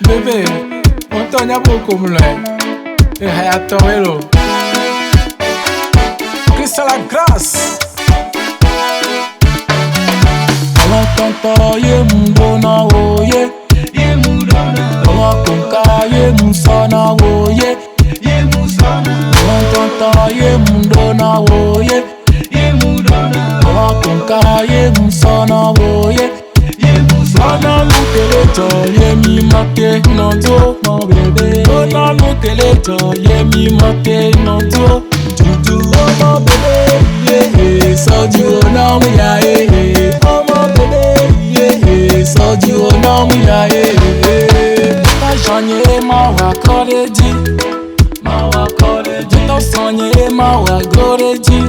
Bébé, ŋutɔ nya be ko mlɔe. Ehayatɔwoe lo. Christ la grâce. Ọlọ́tọ̀ntọ̀ ye mu gbóná wo ye. Ọlọ́kùnká ye mu sọ́nà wo ye. Ọlọ́tọ̀ntọ̀ ye mu dóná wo ye. Ọlọ́kùnká ye mu sọ́nà wo ye. Ọlọ́nu kele tọ̀ ye mi mọ́tẹ́ nà tó mọ bèbè. Ọlọ́nu kele tọ̀ ye mi mọ́tẹ́ nà tó tutù. Ọmọ bèbè ye sọ́jú ọ̀nàmú ya ye. Ọmọ bèbè ye sọ́jú ọ̀nàmú ya ye. Tọ́sọ̀nyẹ máa wà kọ́lẹ́jì. Máa wà kọ́lẹ́jì. Tọ́sọ̀nyẹ máa wà gọ́lẹ́jì.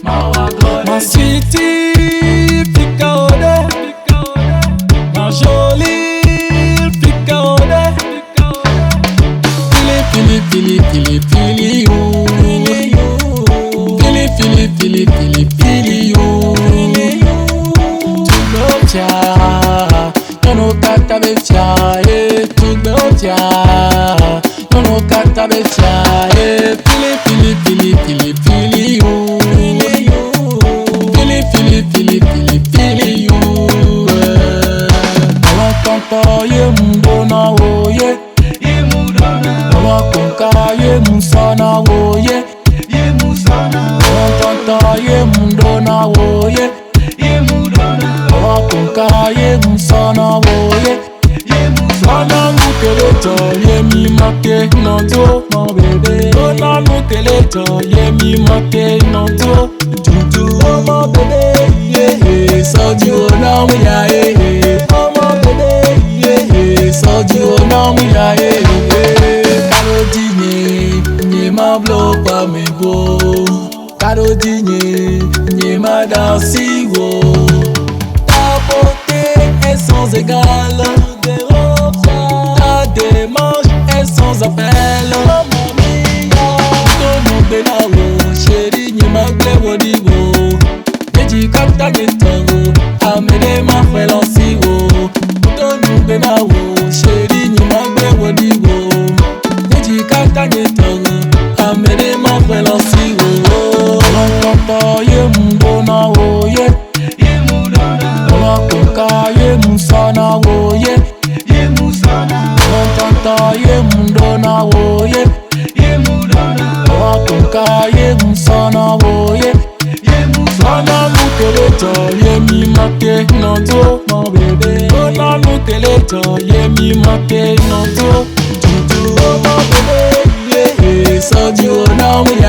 Máa wà gọ́lẹ́jì. Ma sweetie, fika ode. Ma jolie picaode. Pili pili pili pili pili you. Pili pili pili pili pili you. Tugbe ofia, nyɔnu katã be fia ye. Tugbe ofia, nyɔnu katã be fia ye. Pili pili pili pili pili you. Pili pili pili pili pili you. Ọlọ́tọ̀ntọ̀ ye mu gbóná wo ye. Ọlọ́kùnká ye mu sọ́nà wo ye. Ọlọ́tọ̀ntọ̀ ye mu dóná wo ye. Ọlọ́kùnká ye mu sọ́nà wo ye. Ọlọ́nu kele tọ̀ ye mi mọ́tẹ́ nà tó mọ bèbè. Ọlọ́nu kele tọ̀ ye mi mọ́tẹ́ nà tó tutù. Ọmọ bèbè ye sọ́jú ọ̀nàmú ya ye. Ọmọ bèbè ye sọ́jú ọ̀nàmú ya ye. Karodi nye nye ma blo pa mi bo. Karodi nye nye ma dansi wo. Ta beauté est sans égale. Ta démarche est sans appel. Tonu gbe na wo, chérie nye ma gble wo di wo. Méjì kata nye tɔ wo, ame ɖe ma xɔe lɔ si wo. Tonu gbe na wo, chérie nye ma gble wo di wo. Méjì kata nye tɔ wo, ame ɖe ma xɔe lɔ si wo. Ọlọ́tọ̀tọ̀ ye mu gbóná wo ye. Ọlọ́kùnká ye mu sọ́nà wo ye. Ọlọ́tọ̀tọ̀ ye mu dóná wo ye. Ọlọ́kùnká ye mu sọ́nà wo ye. Ọlọ́nu kele tọ̀ ye mi mọ́tẹ́ nà tó mọ bèbè. Ọlọ́nu kele tọ̀ ye mi mọ́tẹ́ nà tó tutù. Ọmọ bèbè ye sọ́jú ọ̀nàmú ya